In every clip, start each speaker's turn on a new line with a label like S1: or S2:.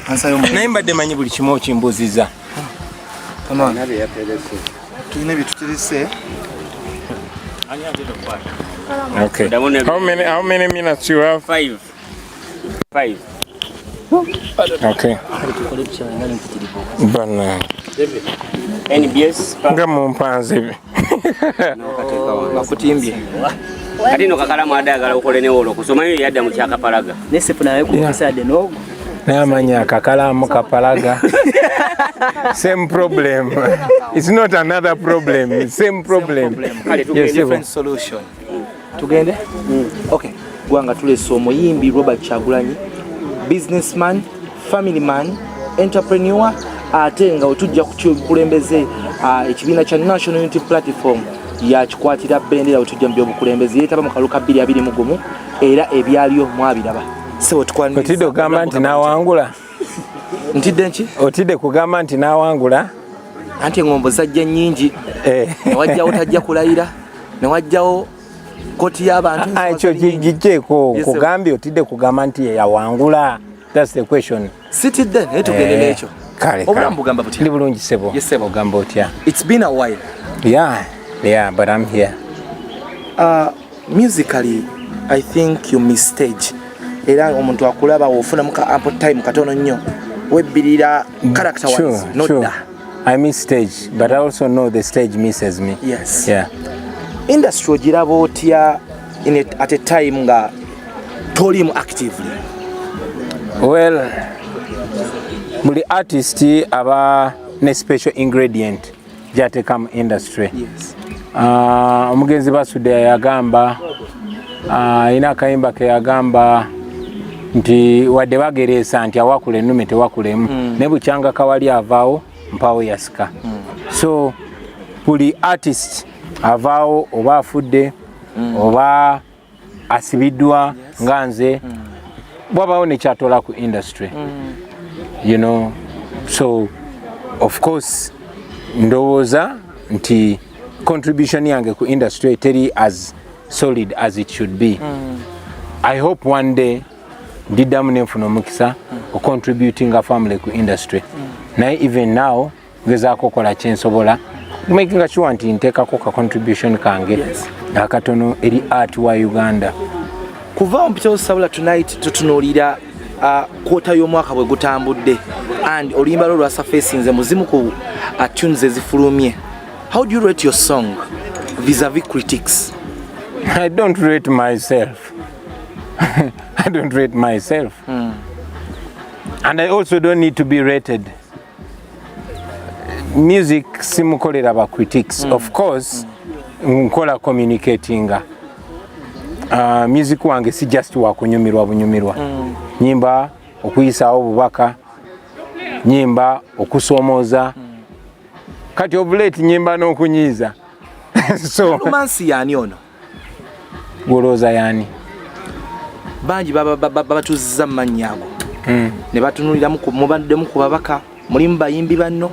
S1: Ansayo.
S2: Naye mbadde manyi buli kimu okimbuuziza.
S1: Tulina byetuterese.
S2: Okay. How many minutes you have?
S3: Five. Five.
S2: Okay. Bana.
S3: NBS.
S2: Nga mumpanze.
S1: Bakutimbye.
S3: Kati no kakalamu adagala okole ne wolo kusoma yo yadda mu kyakapalaga.
S4: Nesifu naye kukusade nogo.
S2: Naye amanyi akakalaamu kapalaga. Same problem. It's not another problem. Same problem.
S3: Kale
S2: Yes,
S3: tugende.
S2: sir.
S1: Different solution. Tugende. Okay, gwanga tulese omuyimbi Robert Kyagulanyi, businessman, family man, entrepreneur, ate nga wetujja ku kyobukulembeze, ekibiina kya National Unity Platform yakikwatira bendera. Wetujja mu byobukulembeze yeetaba mu kalulu ka 2021 era ebyaliyo mwabiraba. Sebo.
S2: Otidde okugamba nti nawangula?
S1: Ntidde nki?
S2: Otidde kugamba nti nawangula?
S1: Anti eŋŋombo zajja nnyingi.
S2: Eh.
S1: Newajjawo tajja kulayira, newajjawo kooti y'abantu.
S2: Ah, ekyo gijjeeko.
S1: Yes, sir.
S2: Kugambye otidde kugamba nti yeyawangula? That's the question.
S1: Sitidde, naye tugende
S2: Eh,
S1: n'ekyo.
S2: Kale.
S1: Obulamu
S2: Kale.
S1: bugamba butya?
S2: Ndi bulungi, sebo.
S1: Yes, sebo.
S2: Ogamba otya?
S1: It's been a while.
S2: Yeah, but I'm here.
S1: Musically, I think you miss stage, era omuntu akulaba ofunamu ka ample time katono nnyo webbirira character wise.
S2: Sure.
S1: Nodda.
S2: I miss stage, but I also know the stage misses me. Yeah.
S1: Industry ogiraba otya at a time nga tolimu actively?
S2: Well, buli artist aba ne special ingredient gyateeka mu industry. Omugenzi Basudde yagamba, alina akayimba ke yagamba nti wadde bagereesa nti awakula ennume tewakulemu, naye bukyanga kawali avaawo mpaawo yasika. So buli artist avaawo, oba afudde, oba asibiddwa nga nze, bwabawo nekyatola ku industry. So of course ndowooza nti contribution yange ku industry teri as solid as it should be. I hope one day ndiddamu nenfuna omukisa ocontributinga family ku industry, naye even now ngezaako okola kyensobola makinga sure nti nteekako ka contribution kange akatono eri art wa Uganda.
S1: Kuva mpitawo sabula, tonight tutunuulira quarter y'omwaka bwe gutambudde and oluyimba lwo lwasurfacinze mu zimu ku tunes ezifulumye. How do you rate your song vis-a-vis critics?
S2: I don't rate myself. I don't rate myself. And I also don't need to be rated. Music simukolera ba critics. Of course, nkola communicatinga. Music wange si just wa kunyumirwa bunyumirwa. Nyimba okuyisaawo obubaka, nyimba okusoomooza. Kati of late nyimba n'okunyiiza. So
S1: Romansi yaani ono?
S2: Golooza yani?
S1: Bangi babatuuzizza mu mannya ago ne batunuliramu mubaddemu ku babaka, mulimu bayimbi banno.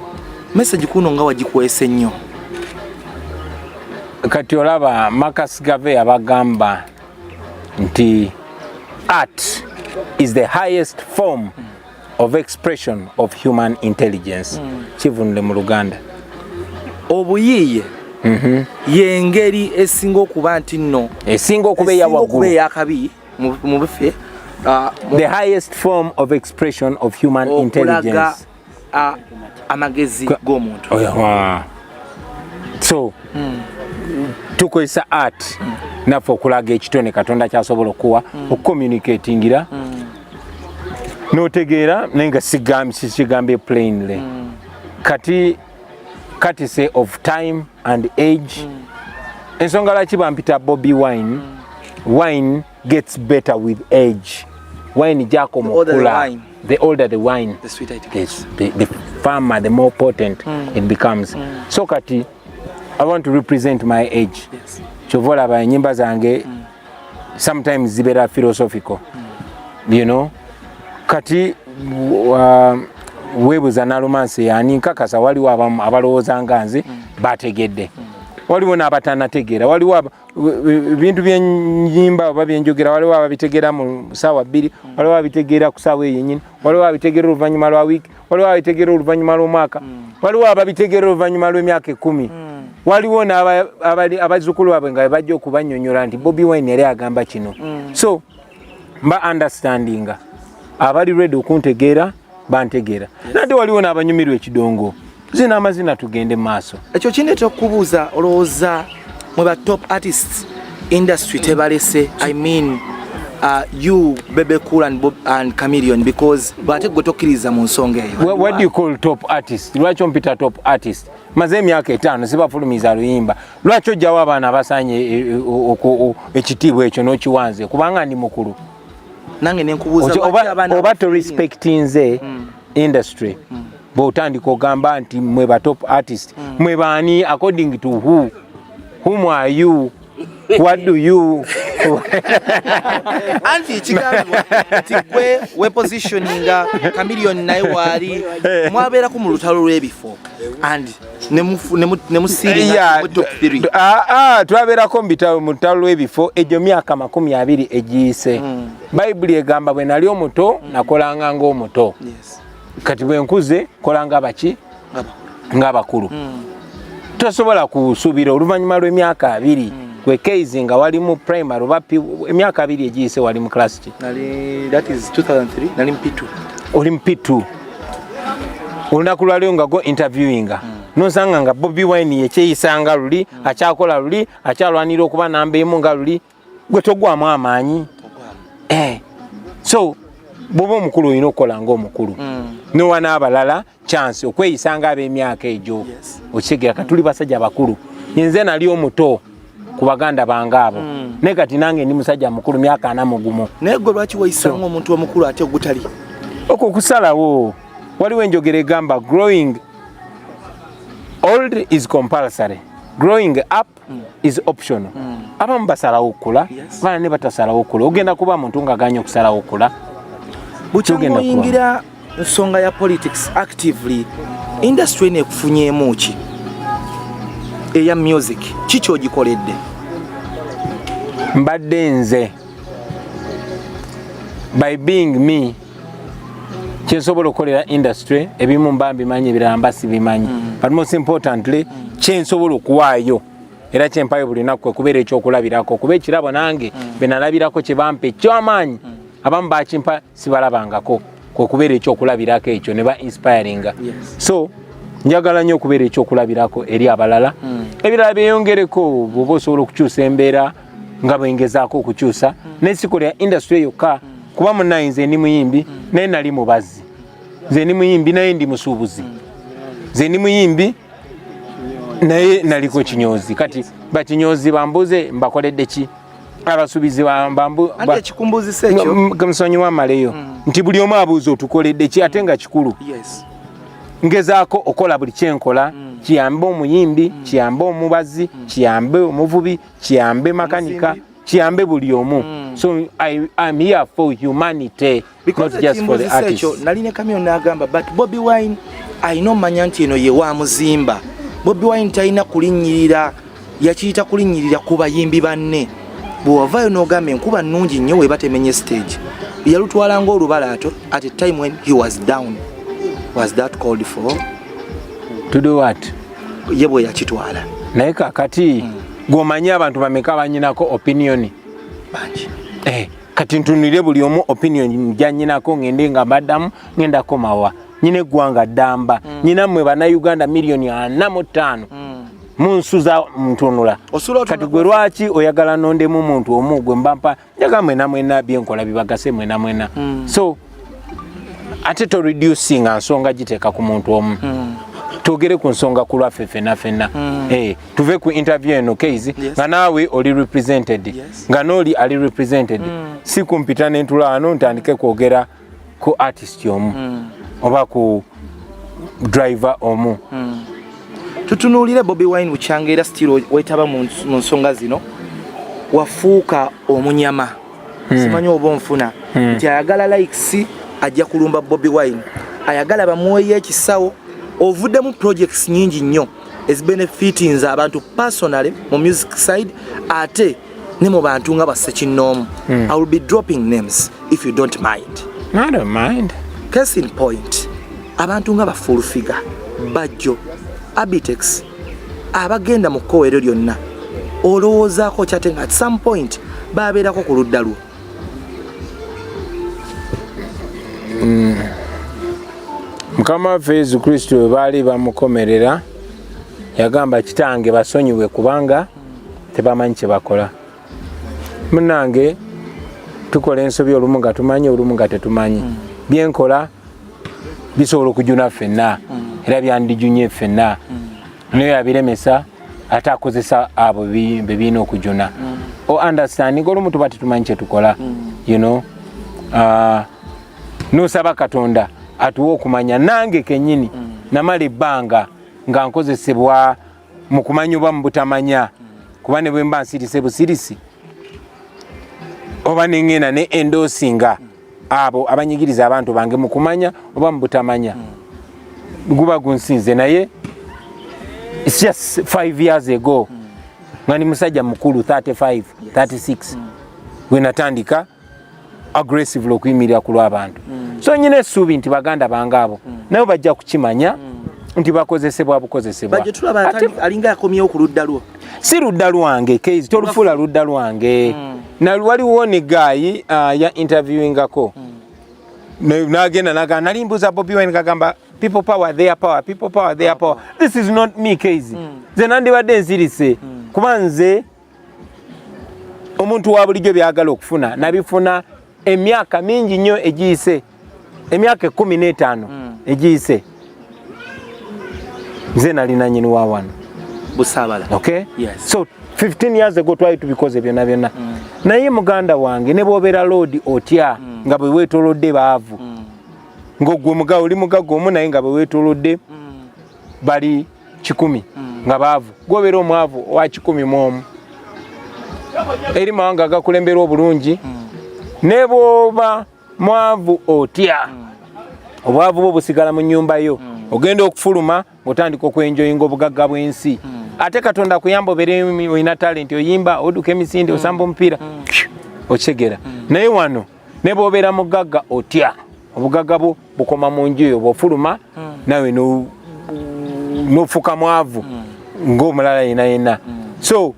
S1: Message kuno nga wagikwese nnyo.
S2: Kati olaba Marcus Garvey abagamba nti art is the highest form of expression of human intelligence. Kivunule mu Luganda.
S1: Obuyiiye yengeri esinga okuba nti nno
S2: esinga okuba
S1: esinga okuba
S2: eyawaggulu.
S1: Eyakabi mu bife
S2: The highest form of expression of human
S1: okulaga
S2: intelligence.
S1: Amagezi g'omuntu.
S2: Oh, yeah. So tukozesa art naffe okulaga ekitone Katonda kyasobola okuwa, okucommunicatingira notegeera, naye nga sikigambye plainly. Kati courtesy of time and age, ensonga lwaki bampita Bobi Wine, wine gets better with age. Wine gyakoma
S1: The older the
S2: okula
S1: wine.
S2: The older the wine,
S1: the sweeter it gets.
S2: Yes, the firmer, the more potent it becomes. So kati I want to represent my age. Kyova olaba enyimba zange sometimes zibeera philosophical. Kati weebuza Nalumansi yani, nkakasa waliwo abamu abalowooza nga nze bategedde. Waliwo n'abatanategeera, waliwo ebintu byenyimba oba byenjogera, waliwo ababitegeera mu saawa 2, waliwo ababitegeera ku saawa eyo yennyini, waliwo ababitegeera oluvannyuma lwa wiiki, waliwo ababitegeera oluvannyuma lw'omwaka, waliwo ababitegeera oluvannyuma lw'emyaka 10, waliwo abazzukulu baabwe nga bajja okubannyonnyola nti Bobi Wine yali agamba kino. So mba understandinga abali ready okuntegeera bantegeera, nate waliwo n'abanyumirwa ekidongo, zina amazina, tugende mu maaso.
S1: Ekyo kindeeta okubuuza, olowooza mwe ba top artists industry tebalese? I mean, you, Bebe Cool and, Bob, and Chameleon, because bwate gwe tokkiriza mu nsonga eyo.
S2: What do you call top artist? Lwaki ompita top artist? Maze emyaka 5 sibafulumiza luyimba. Lwaki ojjawo abaana abasaanye ekitiibwa ekyo n'okiwanze kubanga ndi mukulu?
S1: Nange nenkubuuza, lwaki abaana
S2: oba torespectinze industry bw'otandika ogamba nti mwe ba top artist. Mwe baani? According to who? Whom are you? What do you
S1: Anti kigambibwa nti gwe wepositioninga, Chameleon naye waali mwabeerako mu lutalo lw'ebifo and ne musiiringa mu top 3.
S2: Ah, ah, twabeerako mu lutalo lw'ebifo egyo myaka 20 egiyise. Bayibuli egamba bwe nali omuto nakolanga ng'omuto, kati bwe nkuze kolanga baki? Ng'abakulu. Tosobola kusuubira oluvannyuma lw'emyaka 20 gwe keizi nga wali mu primary oba emyaka 20 egiyise wali mu class ki?
S1: Nali, that is 2003, nali mu P2.
S2: Oli mu P2. Olunaku lwaliyo nga go interviewinga nosanga nga Bobi Wine yekyeyisanga luli, akyakola luli, akyalwanira okuba namba emu nga luli, gwe togwamu amaanyi? Eh. So bwoba omukulu olina okukola ngaomukulu, nowa n'abalala chance okweyisa nga ab'emyaka egyo. Okitegeera? Katuli basajja bakulu. Nze nali omuto ku baganda bange abo, naye kati nange ndi musajja mukulu, myaka 41.
S1: Naye gwe lwaki weyisanga omuntu omukulu ate ogutali?
S2: Okwo kusalawo. Waliwo enjogera egamba, "Growing old is compulsory, growing up is optional." Abamu basalawo okukula, bana ne batasalawo okukula. Ogenda kuba muntu ng'aganye okusalawo okukula.
S1: Bukyanga
S2: Tugenda kuba.
S1: Oyingira nsonga ya politics actively, industry eno ekufunyeemu ki eya music? Ki kyogikoledde?
S2: Mbadde nze by being me, kyensobola okukolera industry ebimu mba mbimanyi, ebirala mba sibimanyi, but most importantly kyensobola okuwaayo era kyempayo buli lunaku kwe kubeera ekyokulabirako, kuba ekirabo nange benalabirako kyebampa ekyamaanyi, abamu bakimpa sibalabangako, kwe kubeera ekyokulabirako ekyo ne ba inspiringa. So njagala nnyo okubeera ekyokulabirako eri abalala. Ebirala byeyongereko bw'oba osobola okukyusa embeera nga bwengezaako okukyusa, naye sikolera industry yokka, kuba munnaye nze ndi muyimbi naye nali mubazzi, nze ndi muyimbi naye ndi musuubuzi, nze ndi muyimbi naye naliko kinyozi. Kati bakinyozi bambuze mbakoledde ki? Abasuubizi
S1: Anti ekikumbuzisa ekyo
S2: Nsonyiwa amaleyo nti buli omu abuuza otukoledde ki, ate nga kikulu. Ngezaako okola buli kyenkola kiyambe omuyimbi, kiyambe omubazi, kiyambe omuvubi, kiyambe makanika,
S1: Omuzimbi.
S2: kiyambe buli omu. So I'm here for humanity,
S1: Because
S2: not just for the
S1: ekimbuzisa ekyo,
S2: artist.
S1: nali ne Kamyo n'agamba, but Bobi Wine alina omanya nti eno ye wamuzimba. Bobi Wine talina kulinnyirira, yakiyita kulinnyirira ku bayimbi banne. Bwe wavaayo n'ogamba enkuba nnungi nnyo weba temenye stage, yalutwala ng'olubalaato at a time when he was down. Was that called for?
S2: To do what?
S1: Ye bwe yakitwala.
S2: Naye kakati gwomanyi abantu bameka banyinako opinion?
S1: Bangi.
S2: Eh, kati ntunulire buli omu opinion gyanyinako, ngende nga mbaddamu ngenda komawa. Nyina eggwanga ddamba, nyina mmwe bannayuganda 45 million munsuza ntunula.
S1: Osula otunula.
S2: Kati gwe lwaki oyagala nondemu muntu omu gwe mbampa? Njagala mwena mwena byenkola bibagase mwena mwena. So ate to reducinga nsonga giteeka ku muntu omu. Twogere ku nsonga ku lwaffe fenna fenna. Eh, tuve ku interview eno case nga naawe oli represented, nga nooli ali represented. Si kumpita nentula wano ntandike kwogera ku artist omu oba ku driver omu.
S1: Tutunuulire Bobi Wine bukyanga era still wetaba mu nsonga zino, wafuuka omunyama. Simanyi oba onfuna nti ayagala likes ajja kulumba Bobi Wine, ayagala bamuweyo ekisawo. Ovuddemu projects nyingi nnyo. Ezibenefitinze abantu personally mu music side, ate ne mu bantu nga bassekinnoomu. I will be dropping names if you don't mind.
S2: I don't mind.
S1: Case in point, abantu nga ba Full Figure, Bajjo, Abitex, abagenda mu kkowa eryo lyonna, olowoozaako kyate nga at some point babeerako ku ludda lwo?
S2: Mukama waffe Yesu Kristo bwe baali bamukomerera, yagamba, "Kitange, basonyiwe kubanga tebamanyi kye bakola." Munange, tukola ensobi olumu nga tumanyi, olumu nga tetumanyi. Byenkola bisobola okujuna ffenna, era byandijunye ffenna, naye yabiremesa, ate akozesa abo be birina okujuna. O understanding, olumu tuba tetumanyi kyetukola, nosaba Katonda atuwe okumanya. Nange kenyini namala ebbanga nga nkozesebwa mu kumanya oba mu butamanya, kuba ne bwe mba nsirise busirisi oba neŋŋenda ne endorsinga abo abanyigiriza abantu bange mu kumanya oba mu butamanya, guba gunsinze. Naye it's just 5 years ago, nga ndi musajja mukulu, 35, 36, bwe natandika aggressively okuyimirira ku lw'abantu. So nyina essuubi nti baganda bange abo nabo bajja kukimanya nti bakozesebwa bukozesebwa.
S1: Bajjo tulaba alinga yakomyewo ku ludda lwo.
S2: Si ludda lwange, Keizi, tolufuula ludda lwange. Na waliwo ne guy ya interviewingako, nagenda nagamba, nali mbuuza Bobi Wine, kagamba, "People power, their power, people power, their power." This is not me, Keizi. Nze nandibadde nzirise, kuba nze omuntu wa bulijjo byagala okufuna nabifuna emyaka mingi nnyo egiyise, emyaka 15 egiyise. Nze nalina nyini wa wano.
S1: Busaabala.
S2: Okay.
S1: Yes.
S2: So 15 years ago twali tubikoze byonna byonna. Naye muganda wange, ne bwobeera lord otya, nga bwe weetolodde baavu, ng'ogwe muga oli mugagga omu, naye nga bwe weetolodde bali 100 nga baavu, gwobeera omwavu owa 101. Eri mawanga agakulemberwa obulungi, ne bw'oba mwavu otya, obwavu bwo busigala mu nnyumba yo. Ogenda okufuluma ng'otandika okwenjoyinga obugagga bw'ensi. Ate Katonda akuyamba obeere olina talent, oyimba, oduka emisinde, osamba omupiira, okitegeera? Naye wano ne bw'obeera mugagga otya, obugagga bwo bukoma mu nju eyo. Bw'ofuluma nawe n'ofuuka mwavu ng'omulala yena yena. So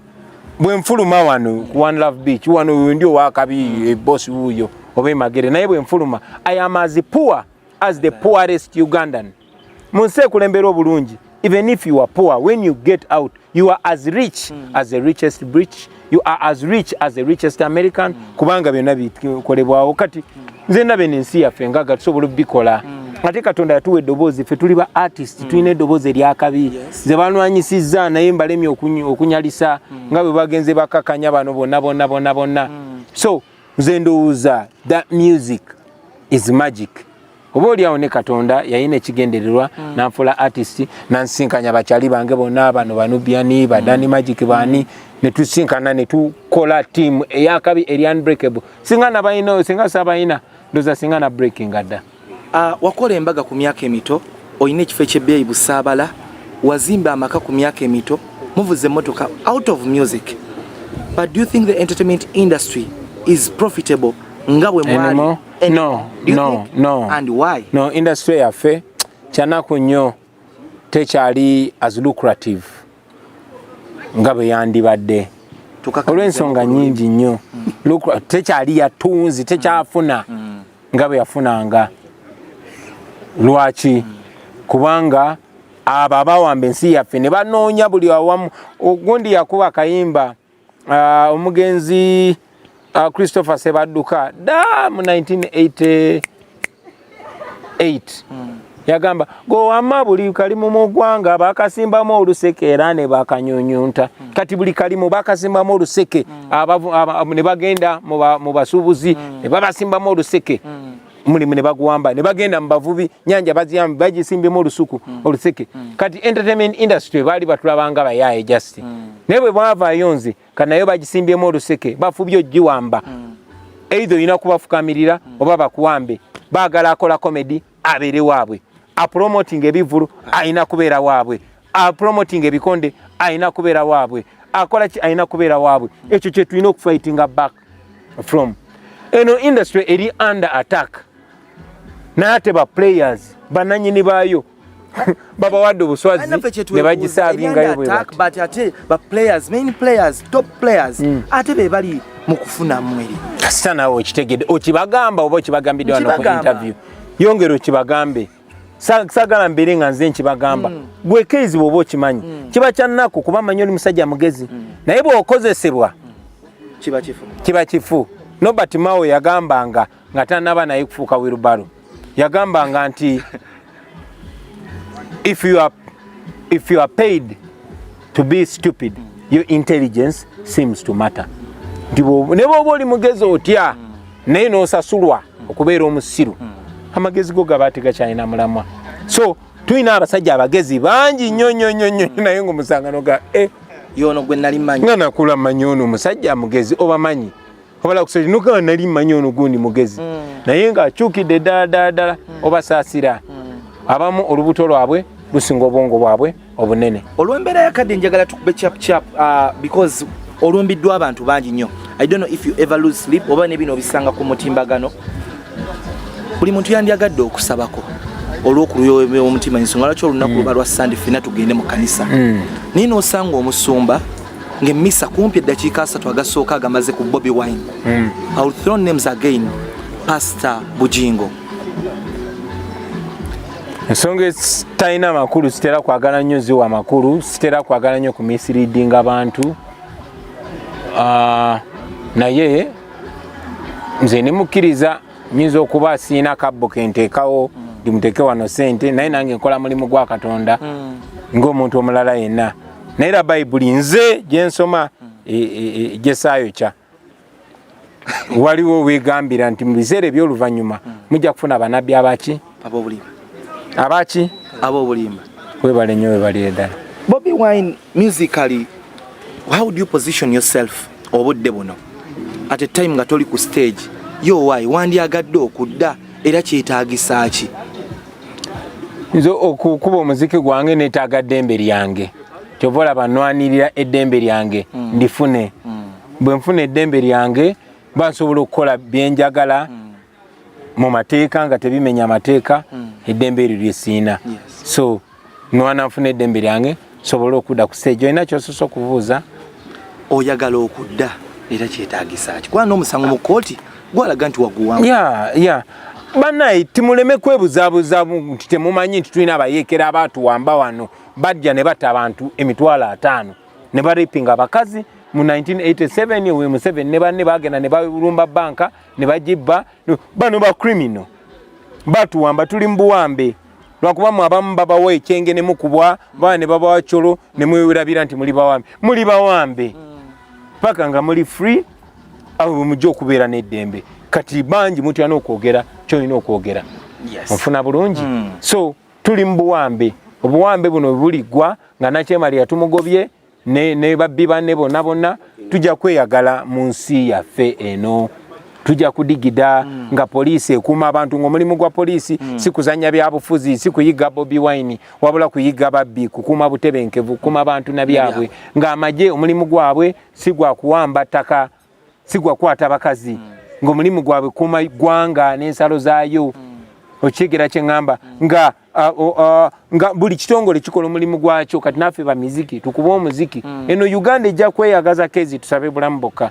S2: bwe nfuluma wano ku One Love Beach wano, ndi owakabi, ebosi wuuyo oba emagere, naye bwe nfuluma I am as poor as the poorest Ugandan. Mu nsi ekulembera obulungi, even if you are poor, when you get out you are as rich as the richest British, you are as rich as the richest American, kubanga byonna bikolebwawo. Kati nze ndaba eno ensi yaffe ngaga, tusobola obikola. Ate Katonda yatuwa eddoboozi, ffe tuli ba artist, tulina eddoboozi eryakabi. Ze balwanyisizza, naye mbalemye okunyalisa nga bwe bagenze bakakanya bano bonna bonna bonna bonna. So nze ndowooza that music is magic. Oba oliawo ne Katonda yalina ekigendererwa nanfuula artist, nansinkanya bakyali bange bonna bano, banubiani, badani Magic, bani, netusinkana netukola team eyakabi eri unbreakable. Singa nabalina, singa sabalina, ndoza singa na breaking dda.
S1: Wakola embaga ku myaka emito, olina ekifo ekyebbeeyi Busaabala, wazimba amaka ku myaka emito, muvuze emmotoka out of music, but do you think the entertainment industry is profitable nga bwe mwali?
S2: Anymore? No,
S1: Do you
S2: no,
S1: think?
S2: no.
S1: And why?
S2: No, industry yaffe kyanaku nnyo, tekyali as lucrative nga bwe yandibadde, olw'ensonga nyingi nnyo. Tekyali yatunzi, tekyafuna nga bwe yafunanga. Lwaki? Kubanga abo abawamba ensi yaffe ne banoonya buli awamu. Ogundi yakuba akayimba, omugenzi Christopher Sebadduka dda mu 1988 yagamba, "Gowamma buli kalimu mu ggwanga bakasimbamu oluseke era ne bakanyunyunta." Kati buli kalimu bakasimbamu oluseke, ne bagenda mu basuubuzi ne babasimbamu oluseke, mulimu ne baguwamba, ne bagenda mu bavubi, nyanja baziyamba bagisimbyemu olusuku oluseke. Kati entertainment industry baali batulabanga bayaaye just, naye bwe bwavaayo nze kati nayo bagisimbyemu oluseke, bafubye ogiwamba. Either olina kubafukamirira oba bakuwambe. Baagala akola comedy abeere waabwe, apromoting ebivulu alina kubeera waabwe. Apromoting ebikonde alina kubeera waabwe, akola ki alina kubeera waabwe. Ekyo kye tulina okufightinga back from. Eno industry eri under attack, naye ate ba players bananyini baayo babawadde obuswazi ne bagisaabingayo bwe bati.
S1: But ate ba players, main players, top players, ate be bali mu kufunamu eri.
S2: Kasita naawe okitegedde, okibagamba oba okibagambidde wano ku
S1: Nkibagamba.
S2: interview, yongera okibagambe. Saagala mbeere nga nze nkibagamba. Gwe Keizi bw'oba okimanyi, kiba kya nnaku kuba manyi oli musajja mugezi, naye bw'okozesebwa
S1: kiba kifu.
S2: Kiba kifu. Nobert Mao yagambanga nga tanaba naye kufuuka wheelbarrow, yagambanga nti if you are paid to be stupid, your intelligence seems to matter. Nti ne bw'oba oli mugezi otya, naye n'osasulwa okubeera omusiru, amagezi go gaba tegakyalina mulamwa. So tulina abasajja abagezi bangi nnyo nnyo nnyo nnyo, naye ngaomusanga noga eh,
S1: Yono gwe nali mmanyi.
S2: Nga nakula mmanyi ono omusajja mugezi, obamanyi obala kusoti nogaa nali mmanyi ono gundi mugezi, naye ng'akyukidde ddala ddala ddala. Obasaasira, abamu olubuto lwabwe lusinga obwongo bwabwe obunene.
S1: Olw'embeera yakadde, njagala tukube chap chap, because olumbiddwa abantu bangi nnyo. I don't know if you ever lose sleep oba ne bino obisanga ku mutimbagano. Buli muntu yandyagadde okusabako olw'okulyowa omutima, ensonga lwaki olunaku luba lwa Sande ffenna tugende mu kanisa, naye n'osanga omusumba ng'emmisa kumpi eddakiika 30 agasooka agamaze ku Bobi Wine. I will throw names again, Pastor Bujingo.
S2: Ensonga ezitalina makulu sitera kwagala nnyo ziwa makulu, sitera kwagala nnyo kumisleadinga abantu. Naye nze nemukkiriza, nyinza okuba siina kabbo kenteekawo ndimuteeke wano sente, naye nange nkola mulimu gwa Katonda ng'omuntu omulala yenna. Naye era Bayibuli nze gyensoma gyesaayokya, waliwo wegambira nti mu biseera eby'oluvannyuma mujja kufuna abanabbi abaki?
S1: Ab'obulimba.
S2: Abaki?
S1: Ab'obulimba.
S2: Webale nnyo, webalire ddala.
S1: Bobi Wine, musically, how do you position yourself obudde buno at a time nga toli ku stage? Yo why wandyagadde okudda, era kyetaagisa ki?
S2: Nze okukuba omuziki gwange neetaaga ddembe lyange. Kyova olaba nwanirira eddembe lyange ndifune. Bwe nfuna eddembe lyange, bansobola okukola byenjagala mu mateeka nga tebimenya amateeka. Eddembe eryo lyesiina. So nwana nfuna eddembe lyange nsobole okudda ku stage. Olina kyosoose okubuuza?
S1: Oyagala okudda, era kyetaagisa ki? Kubanga n'omusango mu kooti gwalaga nti waguwamu.
S2: Ya, bannaye, timuleme kwebuzaabuza nti temumanyi nti tulina abayeekera abaatuwamba wano, bajja ne batta abantu 500,000 ne barapinga abakazi mu 1987. We Museveni ne banne bagenda ne balumba banka ne bagibba. Bano ba criminal batuwamba, tuli mu buwambe. Lwakuba mu abamu babawa ekyenge ne mukubwa baba ne babawa kyolo ne mwewerabira nti muli bawambe. Muli bawambe paka nga muli free, awo bwe mujja okubeera n'eddembe. Kati bangi mutya n'okwogera kyolina okwogera. Onfuna bulungi? So tuli mu buwambe. Obuwambe buno bwe buliggwa nga nakyemalira tumugobye ne babbi banne bonna bonna, tujja kweyagala mu nsi yaffe eno. Tujja kudigida nga poliisi ekuuma abantu, ng'omulimu gwa poliisi si kuzanya byabufuzi, si kuyiga Bobi Wine, wabula kuyiga babbi, kukuuma butebenkevu, kukuuma bantu na byabwe, ng'amagye omulimu gwabwe si gwa kuwamba ttaka, si gwa kukwata bakazi, ng'omulimu gwabwe kuuma ggwanga n'ensalo zaayo. Okitegeera kye ŋŋamba? Nga buli kitongole kikola omulimu gwakyo. Kati naffe bamiziki tukube omuziki, eno Uganda ejja kweyagaza. Kezi tusabe bulamu bokka.